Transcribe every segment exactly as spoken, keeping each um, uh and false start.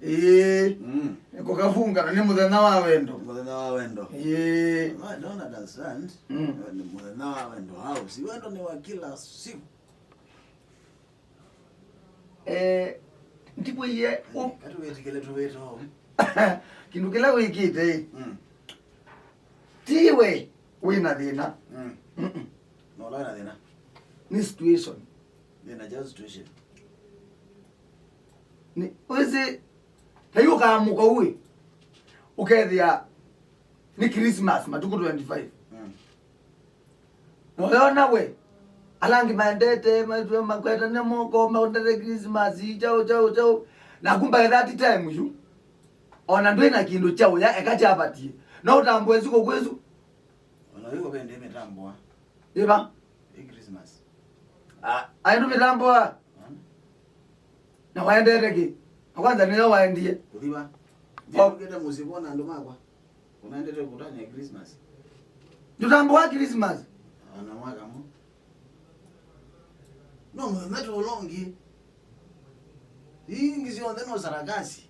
Ĩĩ. Mm. Kũkavunga na nĩ mũthenya wa wendo. Mũthenya wa wendo. Ĩĩ. No, I don't understand. Mm. Nĩ mũthenya wa wendo. Hau si wendo nĩ wa kila siku. Eh, ndikwĩie ũ- Katũwĩtĩkĩle tũwĩtoo. Kĩndũ kĩla wĩkĩte, mm, tiwe wĩ na thĩna. Mm. Mm-mm. No, ũla wĩ na thĩna. Nĩ situation. Thĩna just situation. Nĩ, wĩsĩ, ta yu ũkaamũka ũĩ, ũkethĩa nĩ Christmas, matukũ twenty-five. Mm. Na ũyona we, ala angĩ maendete, ma-, makwetane moko, maendete Christmas, chao, chao, chao. Naku by that time yu, ona ndwĩ na kĩndũ kya ũya, eka kyavatie. No ũtambũe sikũkũ kwĩsu. Ona yu ũvende mĩtambũa. Ĩva? Ĩ Christmas. Ah, aĩ ndũmĩtambũa. Mm. Na waendete kĩ? Na kwanza nĩyo waendie. Kũthiva. Oh. Ndĩũkĩte mũsyĩ kwona andũ makwa. Unaendete kutanya Christmas? Ndũtambũa Christmas. Ana mwaka mo. No, mũthenya tũlongi. Ingi syonthe no sarakasi.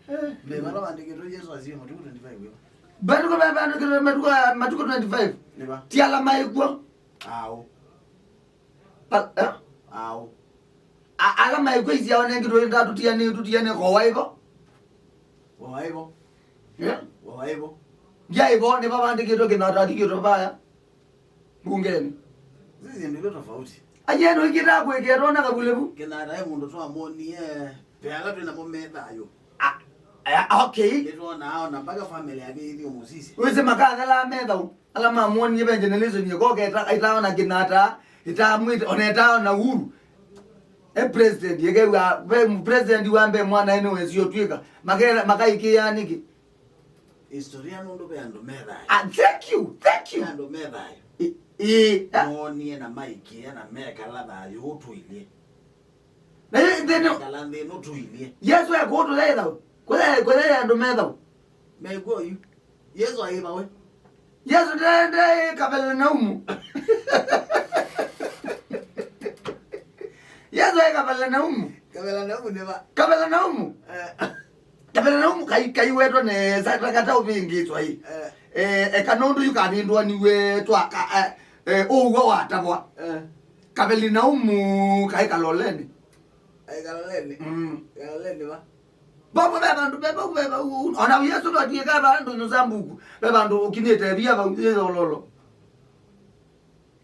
Eh, mbee vala vandĩkĩtwe Yesu asie matukũ twenty-five wĩva? Vandĩkĩtwe matukũ, matukũ twenty-five. Nĩva? Ti ala maĩ kw'o. Aũ. Pa-, eh? Aũ. A-, ala maĩ kw'o isiao nengĩ tũĩ ndatũtianĩ, tũtianĩ ko waivo. Waivo. Eh? Waivo. Ndiaivo, nĩva vandĩkĩtwe Kĩnata athikĩtwe vaya. Mbungeni. Sisi ndio tofauti. Anyeno ikita kwĩkĩtwa na kavulevu. Kĩnata e mũndũ twamwonie, peala twĩ namo me thayũ. Ah, ah, okay. Nĩtwonaa ona mpaka family yake ĩthi ũmũsisya. Wĩsĩ makathela me thau. Ala mamwonie ve generation yako keta aitaona Kĩnata, itamwĩte, ona ĩtaona Uhuru. E president, yekewa, ve president wa mbee mwana ene wesio twika. Makera, makaikĩa nĩkĩ? Historia nũndũ ve andũ me thayũ. Ah, thank you, thank you. Ve andũ me thayũ. I, i, ah. Moonie na maikĩa na mekala thayũ ũtũilyĩ. Na yu nthĩnĩ. Kala nthĩ nũtũilyĩ. Yesu ekũtũthaitha. Kũthe, kũthe andũ me thau. Mekw'o yu. Yesu aiva we. Yesu ndaende Kapelanaumu. Yesu aĩ Kapelanaumu. Kapelanaumu nĩ va? Kapelanaumu. Eh. Kapelanaumu kai, kaiwetwe nesa, takata ũvĩngĩtwa ĩ. Eh. Eh, eka nũndũ yu kavĩndũaniw'e twaka, eh, eh, ũw'o watavwa. Eh. Kapelanaumu kai Kaloleni. Ai Kaloleni. Mm. Kaloleni va? Vau ve vandũ ve vau ve vau. Ona Yesu ndwatiĩka vandũ nyũsambuku. Ve vandũ ũkinyĩte via vau yololo.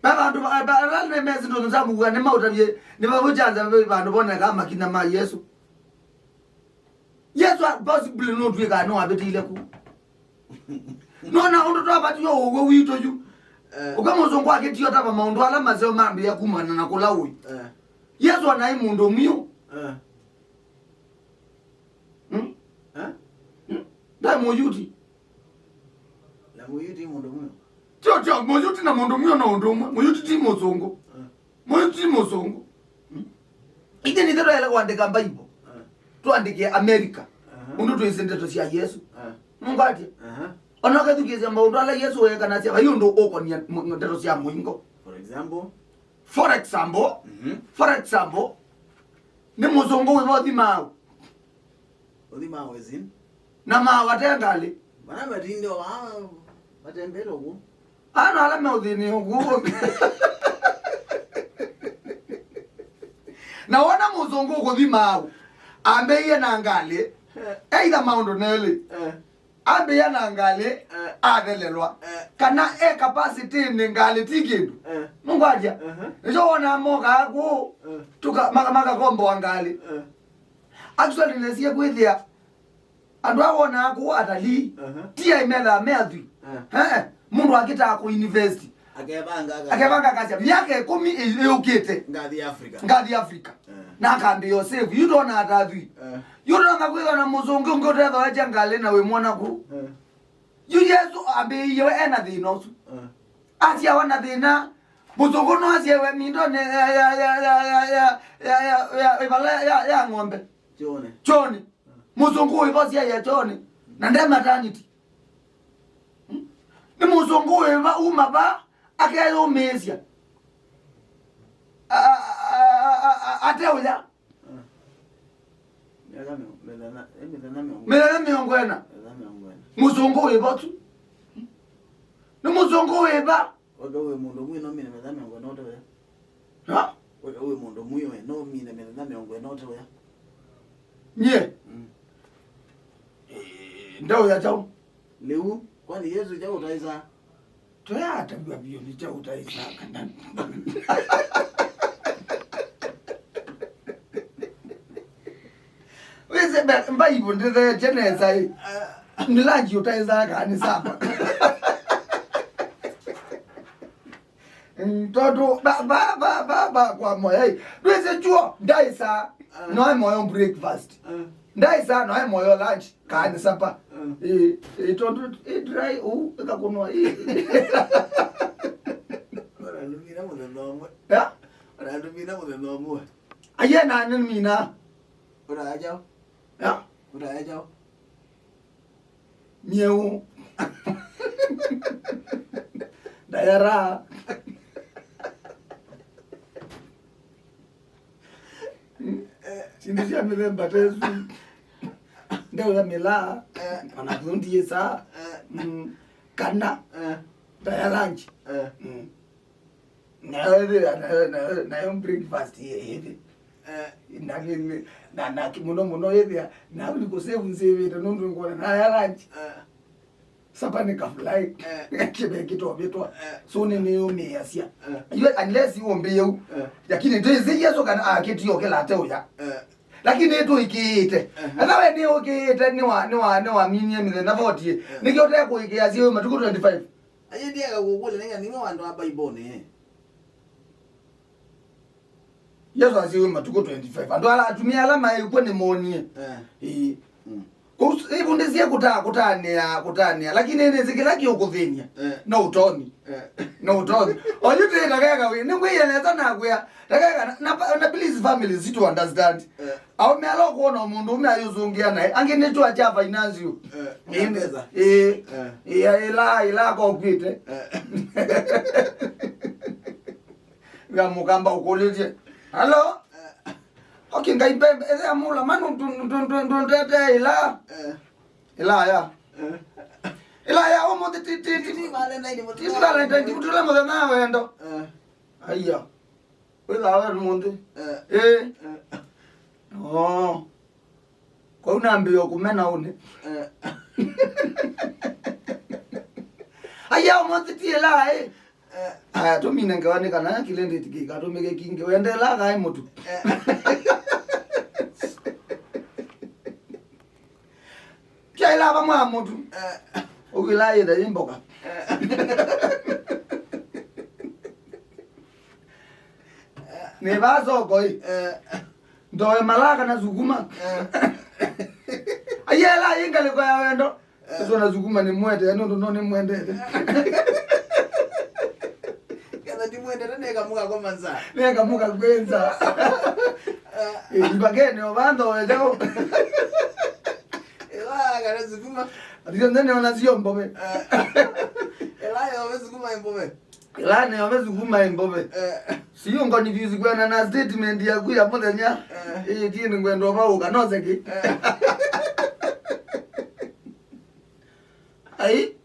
Ve vandũ va, va, va, nĩ mesi ndũ nyũsambuku, nĩ maũtavye, nĩ vau chanza ve vandũ voneka makinya ma Yesu. Yesu a-, possibly nũtw'ĩkaa nĩwavĩtĩile ku. Nona ũndũ twavatiwe ũw'o witũ yu. Eh. Ũka mũsũngũ akĩtio tava maũndũ ala maseo mambĩĩa kumana na kũla ũĩ. Eh. Yesu anaĩ mũndũ mwiũ. Eh. Hmm? Eh? Hmm? Ndaĩ mũyuti. Na mũyuti mũndũ mwiũ. Tio, tio, mũyuti na mũndũ mwiũ no ũndũ ũmwe. Mũyuti ti mũsũngũ. Eh. Mũyuti ti mũsũngũ. Hmm? Ithe nithe twaĩle kũandĩka Bible. Eh. Tũandĩke America. Aha. Ũndũ twĩsĩ ndeto sya Yesu. Eh. Nũngwatya. Aha. Ona ũkethukĩĩsya maũndũ ala Yesu weekanasya, vai ũndũ ũkonia m-, ndeto sya mũingo. For example? For example, mhm, for example, nĩ mũsũngũ wĩva ũthimaa? Ũthimaa wĩsĩ? Na maaũ ate ngalĩ. Mana matinde o vaa, matembete ũguo. Ana ala me ũthĩnĩ ũguo. Na wona mũsũngũ ũkũthi maaũ, ambĩie na ngalĩ, either maũndũ nelĩ. Eh. Ambĩĩa na ngalĩ, eh, athelelwa. Eh. Kana e capacity-nĩ ngalĩ ti kĩndũ. Eh. Nũngwatya? Uh-huh. Nĩkyo wonaa mokaa kũũ, eh, tũka-, maka-, makakomboa ngalĩ. Eh. Actually, nesie kwĩthĩa andũ aa wonaa kũũ atalii, uh-huh, ti ai methaa me athwii. Eh. Eh, mũndũ akĩtaa kũ-invest. Akevanga aka-, akevanga akasya, "Myaka ĩkũmi ĩ-, yũkĩte, ngathi Africa. Ngathi Africa." Eh. Na akambĩĩa save. Yu ndona atathwii. Eh. Yu ndona kwĩthwa na mũsũngũ ũngĩ ũtethoetya ngalĩ na wĩmwona kũu. Eh. Yu Yesu ambĩĩie we ena thĩna ũsu. Eh. Asyawa na thĩna. Mũsũngũ no asyawe mindonĩ ya, ya, ĩvala ya, ya, ya ng'ombe. Kyonĩ. Kyonĩ. Mũsũngũ wĩva ũsyaĩa kyonĩ? Na nde maternity. Hmm? Nĩ mũsũngũ wĩva uma va akeyũmĩĩsya? A, a, a, a, a, ate ũya. Mĩthenya mĩongo ĩna. Mĩthenya mĩongo ĩna. Mĩthenya mĩongo ĩna. Mũsũngũ wĩ va tu? Nĩ mũsũngũ wĩ va? Weka wĩ mũndũ mũĩ no mine mĩthenya mĩongo ĩna ũte wĩa. Ha? Weka wĩ mũndũ mũĩ we no mine mĩthenya mĩongo ĩna ũte wĩa. Nyie? Mm. Eh, ndaũya kyaũ? Lĩu, kwani Yesũ kyaũ ũtaĩsaa? Tũyatavw'a vyũ nĩ kyaũ ũtaĩsaa kana? Wĩsĩ mbe-, Mbaivu ndĩtheetye nesa ĩ. Nĩ lanji ũtaĩsaa kana nĩ sapa? Mm, tondũ ba, ba, ba, ba, ba, kwa moyo ĩ. Ndwĩsĩ chuo, ndaĩsaa, ah, no moyo breakfast. Ah. Ndaĩsaa, no moyo lunch, kana nĩ supper. Ah. Ĩ, ĩ, tondũ ĩ dry, ũu, ĩkakũnwa, ĩ. Ũrandumina mũthenya ũmwe. Ya? Ũrandumina mũthenya ũmwe. Aye, na nĩ mina. Ũraya kyaũ? Ya? Ũraya kyaũ? Myeũ. Ndayara. Syĩndũ sya mĩthemba ta ĩsu. Ndeũ ya mĩlaa. Eh. Ona thundi ĩsaa. Eh. Mm. Kana. Eh. Ndaya lunch. Eh. Mm. Nayo ĩthĩa, nayo, nayo, nayo breakfast ĩ, ĩthĩ. Eh. Na, na, na, na ki-, mũno mũno ĩthĩa, na ni kũsave nsavĩte nũndũ ngona naya lunch. Eh. Sapa nĩ kafulai. Eh. Kĩve kĩtovĩtwa. Eh. So nĩ nĩyũmĩĩasya. Eh. Iwe unless iwũmbĩĩe u. Eh. Lakini ndĩsĩ Yesũ kana akĩtio kĩla ate ũya. Eh. Lakini nĩtũĩkĩĩte. Eh. Etha we nĩũkĩĩte, nĩwa, nĩwa, nĩwaminie mĩthenya forty. Eh. Nĩkĩ ũtekũĩkĩĩasya wĩ matukũ twenty-five? Aye ndiaga kũkũlya nĩng'a nĩwe wandũ a Baibonĩ. Yesũ asyiwe matukũ twenty-five. Andũ ala atumia ala maĩ kw'o nĩmonie. Eh. Ĩĩ. Mm. Kũs-, ivundĩsie kũta-, kũtanĩa, kũtanĩa. Lakini nĩsĩ kĩla kĩũkũthĩny'a. Eh. No ũtonyi. Eh. No ũtonyi. Oyu tĩ ndakeka wĩ. Nĩngwĩie nesa nakwĩa. Ndakeka na, na, na please families, si to understand. Eh. Aũme ala ũkwona mũndũ ũme ayũsũngĩa naĩ, angĩ nĩ chwa cha finance yu. Eh, ĩndĩ, ya pesa. Ĩĩ, eh, ĩĩ, ĩla, ĩla akokwĩte. Eh. Nga mũkamba ũkũlĩtye. Halo? Eh. Okay, ngai mbembe, ĩla amũla, manu ndũndete ĩla. Eh. Ĩla ya. Eh. Ĩla ya, ũmũthĩ ti, ti, ti, ti Valentine, ti Valentine, ti mũtũle mũthenya wa wendo. Eh. Aya. Wĩthaa we nũnthĩ. Eh. Ĩĩ. Eh. Oo. Kwau nambĩĩe kũmena ũnĩ. Eh. Aya, ũmũnthĩ ti ĩla ĩ. Eh. Aya, tũmine ngewa nĩ kana kĩlĩndĩti kĩkatũmĩke kingĩ. Wendeela kaĩ mũtu. Eh. Kyaĩla vamwe na mũtu. Eh. Ũkwĩla yĩthe yĩ mboka. Eh. Nĩ vaa soko ĩ. Eh. Ndoe malaka na sukuma. Eh. Ayela yĩ ngalĩko ya wendo. Eh. Ũsu na sukuma nĩmwete, nũndũ no nĩmwendete. Ketha ndimwendete, nĩkamũka kwa manza. Nĩkamũka kwĩ nza. Eh. Ĩ, ivakene o vantho wejao. Ĩla kana sukuma. Ati syonthe nĩona sio mbove. Eh. Ĩla yove sukuma ĩ mbove. Ĩla nĩyo mesukuma ĩ mbove. Eh. Siyo ngoniviusi kwenda na statement yaku ya mũthenya. Eh. Ĩĩ, ti nĩ ngwenda ũvaũka, no seki. Eh. Ai.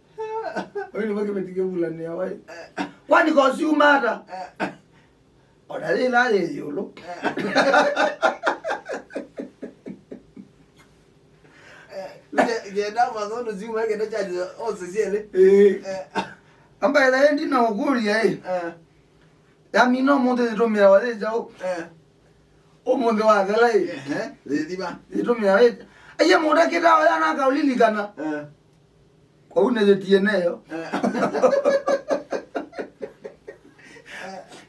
Oyu nĩ vake metige vulanĩa wai. Eh. Kwani kosi umata? Eh. Ona yĩla yĩ ĩũlũ. Eh. Eh, nge-, ngenda mwana ũndũ ziuma ngenda charge ose syelĩ. Ĩĩ. Eh. Amba ĩla ĩndi na ũkũlya ĩ. Eh. Yamina ũmũnthĩ yĩtũmĩawa yĩ kyaũ? Eh. Ũmũnthĩ wathela ĩ. Ehe, yĩthima. Yĩtũmĩawa yĩ. Aiye mũndũ akĩtawa yana akaũlilikana. Eh. Kwa une yĩtie nayo. Eh.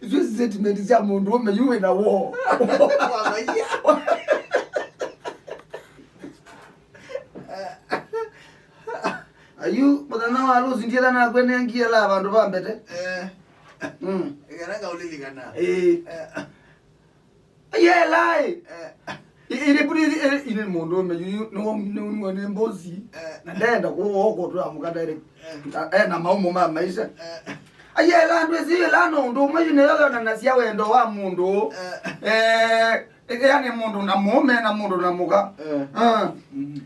Isu statement sya mũndũ ũme yu wĩna woo. Wa maisha. Ayu, mũthenya wa lũsi ndiela nakwe nengie la vandũ va mbete. Eh. Mm. Kana ngaulilikana. Eh. Eh. Yela ĩ. Eh. Ĩrĩ budi ĩrĩ mũndũ ũme yu nĩ nĩ nĩ mbosi. Eh. Na ndenda kuoko tu amukanda ĩrĩ. Eh. Eh, na maumo ma maisha. Eh. Ayela ndwĩsĩ ĩla no ũndũ ũmwe yu nĩyo yonanasya wendo wa mũndũ. Eh. Eh. Ĩkĩa nĩ mũndũ na mũũme na mũndũ na mũka. Eh. Ah. Mhm.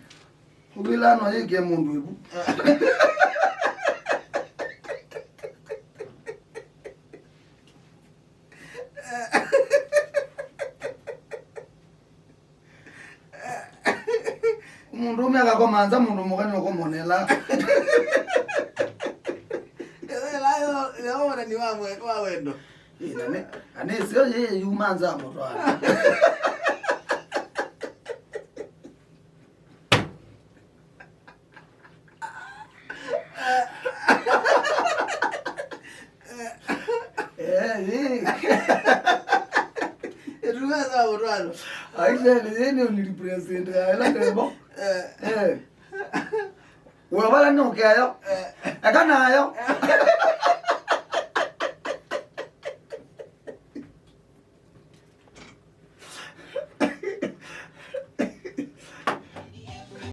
Ũvila no yĩkĩe mũndũ ĩvu. Mũndũ ũme akakoma nza, mũndũ mũka nĩ ũkomonela. Ĩla yo, yo wonani wa mwe-, wa wendo. Ĩ, na nĩ, na nĩ sio yĩ yuma nza mũtwana. Eh, eh. Ĩtuka sawa mũtwano. Aisha, nĩ yeye nĩ represent ya ĩla tembo. Eh. Eh. Wewe wala nĩ ũkeyo. Eh. Eka nayo.